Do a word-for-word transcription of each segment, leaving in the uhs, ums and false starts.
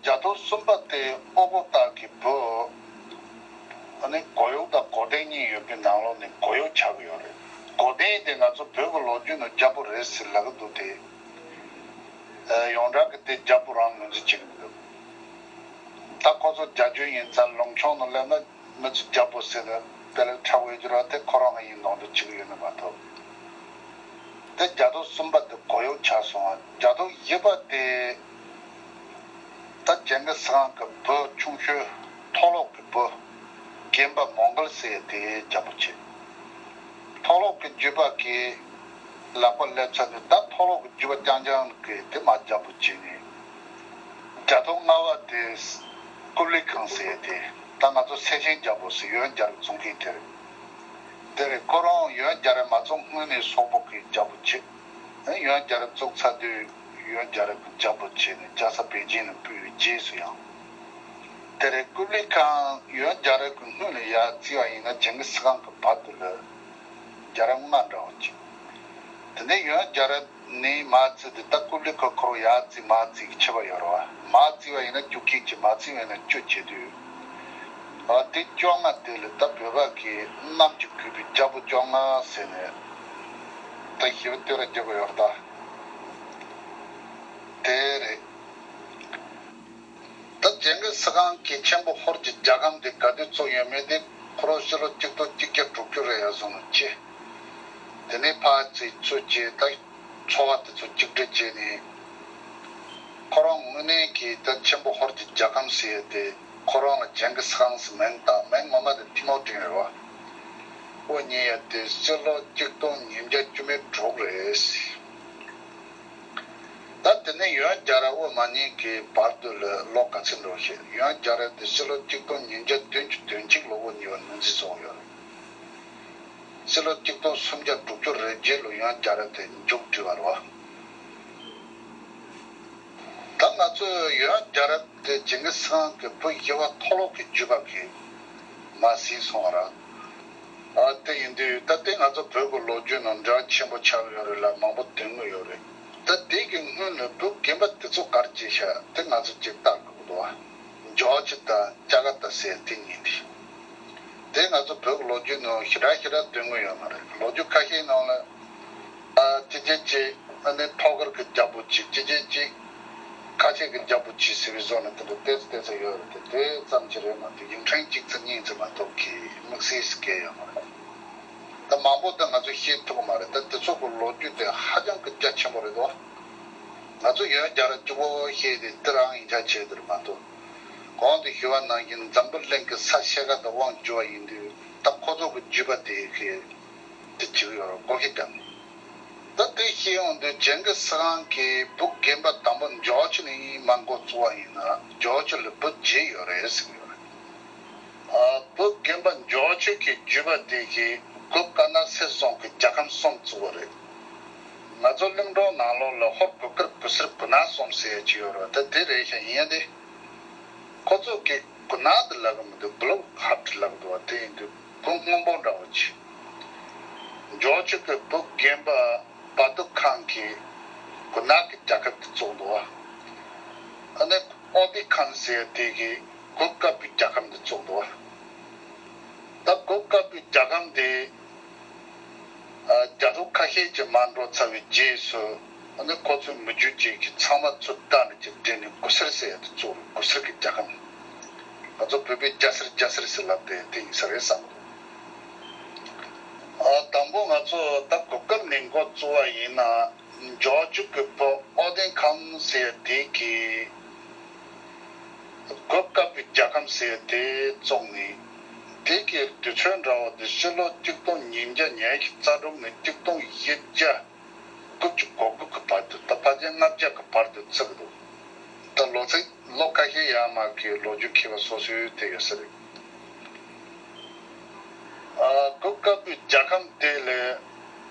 རྒྱ་ཐོ་གསུམ་པ་དེ་ཨོ་གོ་ཏག་གི་བུ། ཨ་ནི་གོ་ཡོག་དང་གོ་ལྡན་གཉིས་ཡོད་པའི་ནང་ལོགས་ནས་གོ་ཡོག་ཆགས་ཀྱི་ཡོད་རེད། གོ་ལྡན་དེ་ང་ཚོ་བོད་ཀྱི་ལོ་རྒྱུས་ནང་རྒྱལ་པོ་རེད་ཟེར་ལབ་ཀྱི་འདུག་སྟེ། ཡོངས་གྲགས་ཀྱི་དེ་རྒྱལ་པོ་རང་ངོས་འཛིན་བྱེད་ཀྱི་མི་འདུག་ད་ཁོ་ཚོ་རྒྱ་ཆོས་ཡིན་ཙང་ལུང་ཕྱོགས་ནང་སླེབས་ན། མི་ཚོ་རྒྱལ་པོ་ཟེར་ནས་དཔེ་ལ་ཁྲ་བོའི་འགྱུར་བ་དེ་ཁོ་རང་ལ་ཡིན་མདོག་མདོག་བྱེད་ཀྱི་ཡོད་ནི་མ་གཏོགས། དེ་རྒྱ་ཐོ་གསུམ་པ་དེ་གོ་ཡོག་ཆགས་སོང་བ། རྒྱ་ཐོ་བཞི་པ་དེ་ད་ཇིང་གི་སི་ཁང་གི་བུ་ཆུང་ཤོས་མཐོ་སློབ་ཀྱི་བུ་རྒན་པ་མོང་གལ་ཟེར་དེ་རྒྱལ་པོ་བྱས། མཐོ་སློབ་ཀྱི་བརྒྱུད་པ་གི་ལག་པ་སླེབས་ཚར་ནས་ད་མཐོ་སློབ་ཀྱི་བརྒྱུད་པ་རྐྱང་རྐྱང་གིས་དེ་མར་རྒྱལ་པོ་བྱས་ནས། རྒྱ་ཐོ་ལྔ་པ་དེ་ཀུ་ལི་ཁང་ཟེར་ཏེ། ད་ང་ཚོ་སེ་ཆེན་རྒྱལ་པོ་ཟེར་ཡོན་རྒྱལ་རབས་བཙུགས་མཁན་དེ་རེད། དེ་རེད། ཁོ་རང་ཡོན་རྒྱལ་རབས་མ་བཙུགས་སྔོན་ནས་སོག་པོ་གི་རྒྱལ་པོ་བྱས། ཡོན་རྒྱལ་རབས་བཙུགས་ཚར་དུས་ཡོན་རྒྱལ་རབས་ཀྱི་རྒྱལ་པོ་བྱས་ནས་རྒྱལ་ས་པེ་ཅིན་ལ་ཕུལ་བའི་རྗེས་སུ་ཡང་། དེ་རེད། ཀུ་ལི་ཁང་ཡོན་རྒྱལ་རབས་ཀྱི་སྔོན་ལ་ཡར་བརྩིས་པ་ཡིན་ན་ཇིང་གི་སི་ཁང་གི་བར་དུ་ལ་རྒྱལ་རབས་ལྔ་འདྲ་བོ་ཅིག་དེ་ནས་ཡོན་རྒྱལ་རབས་ནས་མར་བརྩིས་ཏེ་ད་ཀུ་ལི་ཁང་ཁོ་རང་ཡར་བརྩིས་མར་བརྩིས་ཀྱི་ཁྱད་པར་ཡོད་རེད་བ། མར་བརྩིས་པ་ཡིན་ན་བཅུ་གཅིག་བྱས། མར་བརྩིས་པ་ཡིན་ན་བཅུ་བྱེད་དུས། ཨ་དེ་བཅོ་ལྔ་དེ་ལ་ད་བོད་པ་གི་གནམ་གྱིས་བསྒོས་པའི་རྒྱལ་པོ་བཅོ་ལྔ་ཟེར་ནས་ད་ཞེ་པོ་བསྟོད་ར་རྒྱག་གི་ཡོད་རེད་ད། དེ་རེད། ད་ཇིང་གི་སི་ཁང་གི་ཆེན་པོ་ཧོར་གྱི་རྒྱལ་ཁམས་དེ་ག་དུས་བཙུགས་ཡོད་མེད་དེ་ཁོ་རང་ཕྱི་ལོ་གཅིག་སྟོང་གཅིག་བརྒྱ་དྲུག་ཅུ་རེ་ཡར་སོང་ནས་ཆེ། དེ་ནས་ཕར་ཚུར་ཚུར་བྱས་ད་ཚོ་བ་དེ་ཚོ་གཅིག་སྒྲིལ་བྱས་ནས། ཁོ་རང་དངོས་གནས་ཀྱི་ད་ཆེན་པོ་ཧོར་གྱི་རྒྱལ་ཁམས་ཟེར་ཡས་དེ་ཁོ་རང་ལ་ཇིང་གི་སི་ཁང་ཟེར་མིང་བཏགས། མིང་ངོ་མ་དེ་ཐི་མོ་ཀྲིན་རེད་བ། འོ་ཉེ་ཡ་དེ་ཕྱི་ལོ་གཅིག་སྟོང་ཉིས་བརྒྱ་བཅུ་མེད་དྲུག་རེད། ད་དེ་ནས་ཡོན་རྒྱལ་རབས་འོ་མ་ཉིད་ཀྱི་བར་དུ་ལ་ལོ་ག་ཚོད་འགྲོ་ཤེས། ཡོན་རྒྱལ་རབས་དེ་ཕྱི་ལོ་གཅིག་སྟོང་ཉིས་བརྒྱ་བདུན་ཅུ་དོན་གཅིག་ལོ་འོ་ཉེ་བ་ནང་འཛིན་སོང་ཡོད་རེད། ཕྱི་ལོ་གཅིག་སྟོང་སུམ་བརྒྱ་དྲུག་ཅུ་རེ་བརྒྱད་ལོ་ཡོན་རྒྱལ་རབས་དེ་མཇུག་བསྒྲིལ་བ་རེད་བ། ད་ང་ཚོས་ཡོན་རྒྱལ་རབས་དེ་ཇིང་གི་སི་ཁང་གི་བུ་བཞི་པ་མཐོ་སློབ་ཀྱི་བརྒྱུད་པ་གིས་མར་ཟིན་སོང་བ་རེད། ཨ་དེ་ཡིན་དུས་ད་དེ་ང་ཚོ་བོད་ཀྱི་ལོ་རྒྱུས་ནང་འབྲེལ་བ་ཆེན་པོ་ཆགས་ཡོད་རེད་ལ་མང་པོ་འདོན་གྱི་ཡོད་རེད། ད་དེ་གི་སྔོན་ལ་བུ་རྒན་པ་དེ་ཚོ་ག་རེ་བྱས་ཤག་དེ་ང་ཚོ་ཅིག་བལྟ་དགོས་འདུག་བ། འཇོ་ཆུ་དང་ལྕགས་ཁ་དང་ཟེར་དེ་གཉིས་དེ། དེ་ང་ཚོ་བོད་ཀྱི་ལོ་རྒྱུས་ནང་ཞེ་དྲག་ཞེ་དྲག་འདོན་གྱི་ཡོད་མ་རེད། ལོ་རྒྱུས་ཁ་ཤས་ནང་ལ། ཨ་ཅི་བྱེད་ཅིག་ཨ་ནི་ཐོག་ཁར་གྱི་རྒྱལ་པོ་ཅིག་ཅི་བྱེད་ཅིག་ཁ་ཆེ་གི་རྒྱལ་པོ་ཅིག་ཟེར་བའི་བཟོ་ནས་དེ་འདྲ་ཏོག་ཙམ་ཏོག་ཙམ་ཡོད་རེད་དེ། དེ་ཙམ་གྱིས་རེད་མ་གཏོགས་ཡིག་ཕྲེང་གཅིག་ཙམ་གཉིས་ཙམ་མ་གཏོགས་ཀྱི་དམིགས་བསལ་ཞིག་སྐྱེས་ཡོད་མ་རེད། ད་མང་པོ་ད་ང་ཚོས་ཤེས་ཐུབ་ཀྱི་མ་རེད། ད་དེ་ཚོ་གི་ལོ་རྒྱུས་དེ་ཧ་ཅང་གི་རྒྱ་ཆེན་པོ་རེད་དོ། ང་ཚོ་ཡོན་རྒྱལ་རབས་གཅིག་པོ་ཤེས་དེ་དེ་རང་ཡིན་ཆ་བྱས་དེ་རེད་མ་གཏོགས། གོང་དུ་ཞུ་བ་ནང་བཞིན་འཛམ་བུ་གླིང་གི་ས་ཕྱེད་ཀ་དང་དབང་བསྒྱུར་བ་ཡིན་དུས་ད་ཁོ་ཚོ་གི་བརྒྱུད་པ་དེ་གི་དེ་བྱེད་ཀྱི་ཡོད་རེད། སྒོ་ཁྱི་དང་། ད་དེ་ཤེས་ཡོང་དུས་ཇིང་གི་སི་ཁང་གི་བུ་རྒན་པ་དང་པོ་འཇོ་ཆུ་ནས་མར་འགོ་བཙུགས་པ་ཡིན་ན་འཇོ་ཆུ་ལ་བུ་བརྒྱད་ཡོད་རེད་ཟེར་གྱི་ཡོད་རེད། ཨ་བུ་རྒན་པ་འཇོ་ཆུ་གི་བརྒྱུད་པ་དེ་གིས་གུར་དཀར་ནག་སེར་གསུམ་གྱི་རྒྱལ་ཁམས་གསུམ་བཙུགས་པ་རེད། ང་ཚོ་གླིང་སྒྲུང་ནང་ལོགས་ལ་ཧོར་གུར་དཀར་བོད་སེར་བོད་ནག་གསུམ་ཟེར་ཡ་ཅིག་ཡོད་རེད། ད་དེ་རེད་ཤག་ཡིན་ཡ་དེ། ཁོ་ཚོ་གིས་གུར་ནག་དེ་ལབ་གི་མི་འདུག་བླུག་ཧབ་ཏེ་ལབ་འདུག་བ། དེ་ཡིན་དུས་གུར་སྔོན་པོ་འདྲ་བོ་ཅིག་འཇོ་ཆུ་གི་བུ་རྒན་པ་བ་དུ་ཁང་གིས་གུར་ནག་གི་རྒྱལ་ཁབ་དེ་བཙུགས་འདུག་བ། ཨ་ནི་ཨོ་དི་ཁང་ཟེར་དེ་གིས་གུར་དཀར་པོའི་རྒྱལ་ཁབ་དེ་བཙུགས་འདུག་བ། ད་གུར་དཀར་པོའི་རྒྱལ་ཁམས་དེ། ཨ་རྒྱ་ཐོ་ཁ་ཤས་ཀྱིས་མར་འགྲོ་ཚར་བའི་རྗེས་སུ། ཨ་ནི་ཁོ་ཚོའི་མི་རྒྱུད་ཅིག་གིས་ཚང་མ་ཚུར་བལྟ་ནས་ཀྱི་འདྲེས་ནས་གུར་སེར་ཟེར་ཡ་དེ་བཙུགས་རེད། གུར་སེར་གྱི་རྒྱལ་ཁམས། ང་ཚོ་བོད་པས་རྒྱ་སེར་རྒྱ་སེར་ཟེར་ལབ་དེ་དེ་ཡིན་ས་རེད་བསམ་གི་འདུག་ཨ་དང་པོ་ང་ཚོ་ད་གོ་སྐབས་ནས་འགོ་བཙུགས་པ་ཡིན་ན། འཇོ་ཆུ་གི་བུ་ཨོ་དན་ཁམས་ཟེར་དེ་གིས་གོ་སྐབས་པའི་རྒྱལ་ཁམས་ཟེར་དེ་བཙོངས་ནས། དེ་གི་དུས་ཚོད་འདྲ་བོ་དེ་ཕྱི་ལོ་གཅིག་སྟོང་ཉིས་བརྒྱ་ཉི་ཤུ་རྩ་དྲུག་ནས་གཅིག་སྟོང་བཞི་བརྒྱ་དགུ་བཅུ་གོ་དགུ་གི་བར་དུ། ད་ཕལ་ཆེར་ལྔ་བརྒྱ་གི་བར་དུ་ཚུད་ཀྱི་འདུག་ད་ལོ་ཚིགས་ལོ་ཁ་ཤས་ཡར་མར་གྱི་ལོ་རྒྱུས་མཁས་པ་སོ་སོའི་དེ་ཡོད་ས་རེད། ཨ་གོ་སྐབས་པའི་རྒྱལ་ཁམས་དེ་ལས་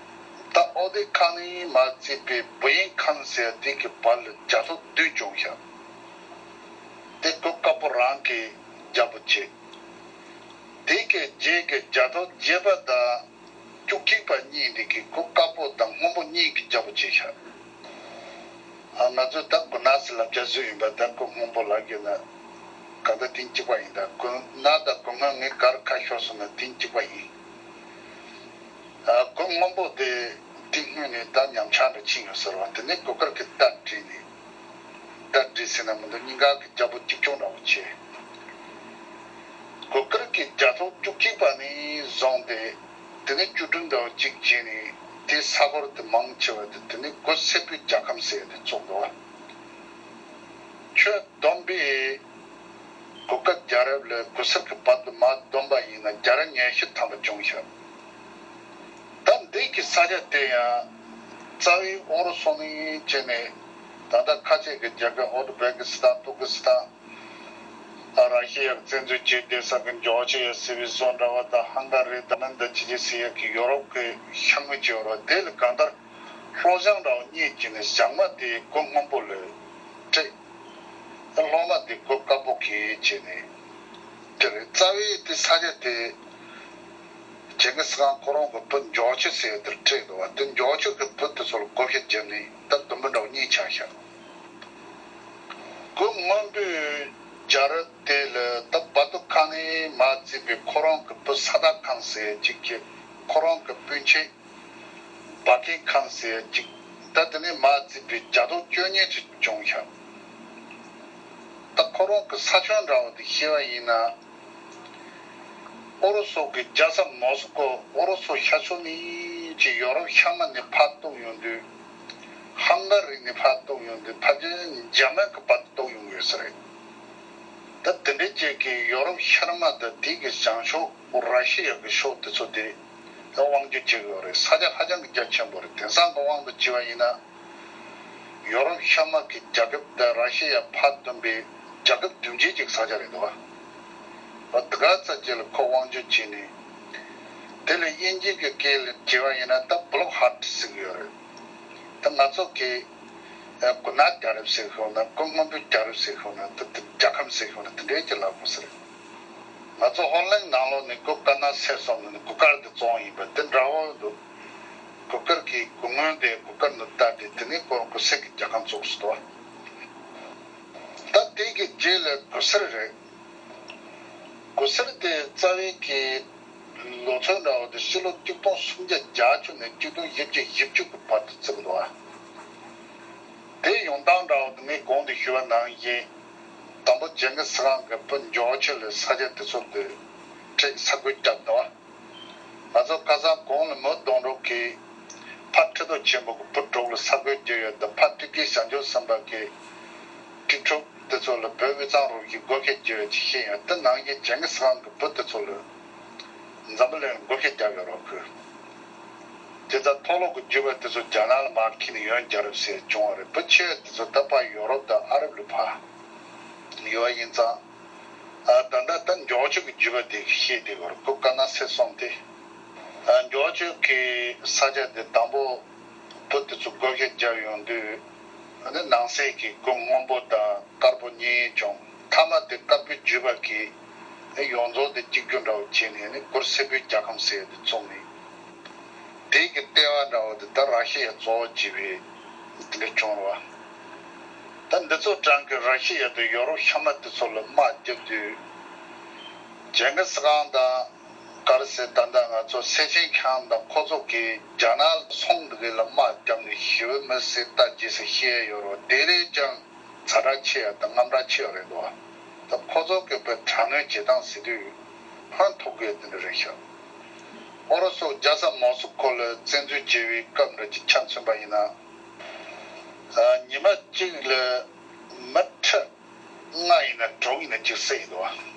ད་ཨོ་དེ་ཁ་ནས་མར་བརྩིས་པའི་བུ་ཡན་ཁམས་ཟེར་དེ་གི་བར་ལ་རྒྱ་ཐོ་བདུན་བྱུང་ཤག་དེ་གོ་དཀར་པོ་རང་གིས་རྒྱལ་པོ་བྱས། དེ་གི་རྗེས་ཀྱི་རྒྱ་ཐོ་བརྒྱད་པ་དང་བཅུ་གཅིག་པ་གཉིས་དེ་གིས་གོ་དཀར་པོ་དང་སྔོན་པོ་གཉིས་ཀྱིས་རྒྱལ་པོ་བྱས་ཤག་ང་ཚོས་ད་གོ་ན་སི་ལབ་རྒྱ་བཟོས་ཡིན་པ། ད་གོ་སྔོན་པོ་ལབ་ཀྱི་ན་ག་ད་ཏིང་གཅིག་པ་ཡིན། ད་གོ་ན་ད་གོ་ང་ངའི་གར་ཁ་ཤོར་སོང་ན་ཏིང་གཅིག་པ་ཡིན། ཨ་གོ་སྔོན་པོ་དེ་ཏིང་སྔོན་ནས་ད་ཉམས་ཆག་འདྲ་ཕྱིན་ཡོད་ཟེར་བ། དེ་ནས་གོ་དཀར་གྱི་རྟ་བྲིས་ནས། རྟ་བྲིས་ཟེར་ན་མི་འདུག་སྙིང་ག་གི་རྒྱལ་པོ་གཅིག་ཆུང་འདྲ་བོ་བྱས། གོ་དཀར་གྱི་རྒྱལ་ཐོག་བཅུ་གཅིག་པ་ནས་བཟུང་སྟེ། དེ་ནས་བཅུ་དྲུག་འདྲ་བོ་གཅིག་བྱས་ནས་དེ་ས་ཁོར་དེ་མང་ཆེ་བ་དེ་དེ་ནས་གོ་སེར་པོའི་རྒྱལ་ཁམས་ཟེར་དེ་བཙུགས་འདུག་བ། ཆོས་བསྡོམས་པས་གོ་དཀར་རྒྱལ་རབས་ལས་གོ་སེར་གྱི་བར་དུ་མར་བསྡོམས་པ་ཡིན་ན་རྒྱལ་རབས་ཉི་ཤུ་ཐམ་པ་བྱུང་ཤག་ད་འདི་གི་ས་ཆ་དེ་ཡང་རྩ་བའི་ཨོ་རོ་སོ་ནས་བྱས་ནས་ད་ལྟ་ཁ་ཆེ་གི་རྒྱལ་ཁབ་ཨོ་ཏུ་བེ་ཀི་སི་ཐན། ཏུར་ཀི་སི་ཐན། ར་ཤི་ཡ་བཙན་འཛུལ་བྱས་བསྡད་ས་གི་འཇོག་ཆེ་ཡ་སི་བི་སོ་འདྲ་བ་དང་ཧང་ག་རི་དང་མིན་ད་ཅི་ཅི་སི་ཡ་གི་ཡོ་རོབ་གི་ཤང་མི་བྱེད་རོགས་དེ་ལ་གང་ལྟར་ལྷོ་བྱང་འདྲ་བ་གཉིས་ཀྱི་ནས་བྱང་མ་དེ་གོ་སྔོན་པོ་ལ་སྤྲད། ལྷོ་མ་དེ་གོ་དཀར་པོ་གི་བྱས་ནས་དེ་རེད། རྩ་བའི་དེ་ས་ཆ་དེ་ཇིང་གི་སི་ཁཱན་ཁོ་རང་གི་བུ་འཇོག་ཆེ་ཟེར་དེར་སྤྲད་འདུག་བ། དེ་འཇོག་ཆེ་གི་བུ་དེ་ཚོ་ལ་བགོ་བཤའ་བརྒྱབ་ནས་ད་དུམ་བུ་འདྲ་བ་གཉིས་ཆགས་ཤག་གོ་སྔོན་པོའི་རྒྱལ་རབས་དེ་ལ་ད་བ་ཏུ་ཁ་ནས་མར་བརྩིས་པའི་ཁོ་རང་གི་བུ་ས་ཏ་ཁང་ཟེར་གཅིག་གིས་ཁོ་རང་གི་སྤུན་མཆེད་བ་ཀེ་ཁང་ཟེར་གཅིག་ད་དེ་ནས་མར་བརྩིས་པའི་རྒྱལ་ཐོག་བཅུ་གཉིས་ཚོ་བྱུང་ཤག་ད་ཁོ་རང་གི་ས་ཁྱོན་འདྲ་བོ་དེ་བཤད་པ་ཡིན་ན། ཨོ་རོ་སོ་གི་རྒྱལ་ས་མོ་སི་ཀོ། ཨོ་རོ་སོ་ཤར་ཕྱོགས་ནས་ཀྱི་ཡོ་རོབ་ཤར་མ་ནས་ཕར་གཏོར་ཡོང་དུས། ཧང་ག་རི་ནས་ཕར་གཏོར་ཡོང་དུས་ཕལ་ཆེར་འཇར་མན་གི་བར་དུ་གཏོར་ཡོང་གི་ཡོད་ས་རེད། ད་དེ་འདྲའི་ཅིག་གི་ཡོ་རོབ་ཤར་མ་དང་དེ་གི་བྱང་ཕྱོགས་ར་ཤི་ཡ་གི་ཕྱོགས་དེ་ཚོ་དེ་ད་དབང་སྒྱུར་བྱེད་ཀྱི་ཡོད་རེད། ས་ཆ་ཧ་ཅང་གི་རྒྱ་ཆེན་པོ་རེད། དེང་སང་གི་དབང་དུ་བྱས་པ་ཡིན་ན། ཡོ་རོབ་ཤར་མ་གི་རྒྱལ་ཁབ་དང་ར་ཤི་ཡ་ཕར་བསྡོམས་པའི་རྒྱལ་ཁབ་བདུན་ཅུའི་གཅིག་ས་ཆ་རེད་འདུག་བ། དེ་ག་ཚ་ཅིག་ལ་ཁོ་དབང་སྒྱུར་བྱས་ནས། དེ་ལས་དབྱིན་ཇི་གི་སྐད་ལ་བྱས་པ་ཡིན་ན་ད་བྷི་ལོག་ཧར་ཊི་ཟེར་གི་ཡོད་རེད། ད་ང་ཚོ་གི་ཨ་གོ་ནག་རྒྱལ་རབས་ཟེར་ཤོག་ན་གོ་སྔོན་པོའི་རྒྱལ་རབས་ཟེར་ཤོག་ན་ད་དེ་རྒྱལ་ཁམས་ཟེར་ཤོག་ན་དེ་འདྲའི་ཅིག་ལབ་དགོས་ས་རེད། ང་ཚོ་ཧོ་ལན་ནང་ལོགས་ནས་གོ་དཀར་ནག་སེར་གསུམ་ནས་གོ་དཀར་དེ་བཙོང་ཡིན་པ་དེ་འདྲ་བོ་འདུག་གོ་དཀར་གྱི་གོ་སྔོན་དེ་གོ་དཀར་ནས་བཏགས་ཏེ་དེ་ནས་ཁོ་རང་གོ་སེར་གྱི་རྒྱལ་ཁམས་བཙུགས་སོང་། ད་དེ་གི་རྗེས་ལ་གོ་སེར་རེད། གོ་སེར་དེ་རྩ་བའི་གི་ལོ་ཚོད་འདྲ་བོ་དེ་ཕྱི་ལོ་གཅིག་སྟོང་སུམ་བརྒྱ་བརྒྱད་ཅུ་ནས་གཅིག་སྟོང་བཞི་བརྒྱ་བཞི་བཅུ་གི་བར་དུ་བརྩིས་འདུག་ཨ། དེ་ཡོང་སྟངས་འདྲ་བོ་དེ་ངས་གོང་དུ་ཞུས་པ་ནང་བཞིན། དང་པོ་ཇིང་གི་སི་ཁཱན་གྱི་བུ་འཇོག་ཆེ་ལ་ས་ཆ་དེ་ཚོ་དེ་ཁྲིད་ས་བཀོད་བརྒྱབ་འདུག་ཨ། ང་ཚོ་ཁ་སང་གོང་ལ་མུའུ་རྡོ་འགྲོ་གི་ཕ་ཁྲི་ཐོག་ཆེན་པོ་གི་བུ་དྲུག་ལ་ས་བཀོད་བརྒྱབ་ཡོད་དེ། ཕ་ཏི་ཀི་བྱང་ཆུབ་སེམས་དཔའ་གི་ཀི་ཕྲུག་དེ་ཚོ་ལ་བོད་དབུས་གཙང་རུ་གི་བགོ་བཤའ་བརྒྱབ་ཡོད་ཅེས་བཤད་ཡོད་དེ། ནང་བཞིན་ཇིང་གི་སི་ཁཱན་གི་བུ་དེ་ཚོ་ལ་འཛམ་བུ་གླིང་ལ་བགོ་བཤའ་བརྒྱབ་ཡོད་རོགས་ཁུལ། དེ་ལྟར་མཐོ་སློབ་ཀྱི་རྒྱུད་པ་དེ་ཚོ་རྒྱ་ནག་ལ་མར་ཁྱེར་ནས་ཡོན་རྒྱལ་རབས་ཟེར་བྱུང་བ་རེད། བུ་ཆེ་བ་དེ་ཚོ་ད་ཕར་ཡོ་རོབ་དང་ཨ་རབ་ལ་ཕར་ཡོད་པ་ཡིན་ཙང་། ཨ་ད་ལྟ་ད་འཇོག་ཆོས་ཀྱི་རྒྱུད་པ་དེ་ཤེས་བསྡད་དགོས་རེད། གོ་དཀར་ནག་སེར་གསུམ་དེ། ཨ་འཇོག་ཆོས་ཀྱི་ས་ཆ་དེ་དང་པོ་བུ་དེ་ཚོ་བགོ་བཤའ་བརྒྱབ་ཡོང་དུས། ཨ་ནི་ནང་གསེས་ཀྱི་གོ་སྔོན་པོ་དང་དཀར་པོ་གཉིས་བྱུང་། མཐའ་མ་དེ་དཀར་པོའི་རྒྱུད་པ་གིས་ཨ་ཡོངས་རྫོགས་དེ་གཅིག་གྱུར་འདྲ་བོ་བྱས་ནས་ནི་གོ་སེར་པོའི་རྒྱལ་ཁམས་ཟེར་དེ་བཙུགས་ནས། དེ་གི་ལྟེ་བ་འདྲ་བོ་དེ་ད་ར་ཤི་ཡ་གཙོ་བོ་བྱས་པའི་དེ་འདྲ་བྱུང་རེད་བ། ད་འདི་ཚོ་གྲངས་ཀྱི་ར་ཤི་ཡ་དང་ཡོ་རོབ་ཤར་མ་དེ་ཚོ་ལ་དམག་རྒྱབ་དུས། ཇིང་གི་སི་ཁཱན་དང་ག་རེ་ཟེར། ད་ལྟ་ང་ཚོ་སེ་ཆེན་ཁང་དང་ཁོ་ཚོ་གིས་རྒྱ་ནག་ལ་སོང་འདི་གི་ལ་དམག་རྒྱབ་ནས་ཞི་བའི་མི་སེར་ད་རྗེས་སུ་བཤད་ཡོད་རེད་བ། དེ་ལས་ཀྱང་ཛ་དྲག་ཆེ་ཡ་དང་དངངས་སྐྲག་ཆེ་བ་རེད་འདུག་བ། ད་ཁོ་ཚོ་གི་བོད་དྲག་གནོན་བྱེད་སྟངས་ཟེར་དུས་ཧང་ཐུག་གི་དེ་འདྲ་རེད་ཤག་ཨོ་རོ་སོ་རྒྱལ་ས་མོ་སི་ཁོ་ལ་བཙན་འཛུལ་བྱས་པའི་སྐབས་འདྲ་ཅིག་ཆ་མཚོན་པ་ཡིན་ན། ཨ་ཉི་མ་གཅིག་ལ་མི་ཁྲི་ལྔ་ཡིན་ན་དྲུག་ཡིན་ན་གཅིག་བསད་ཡིན་འདུག་བ།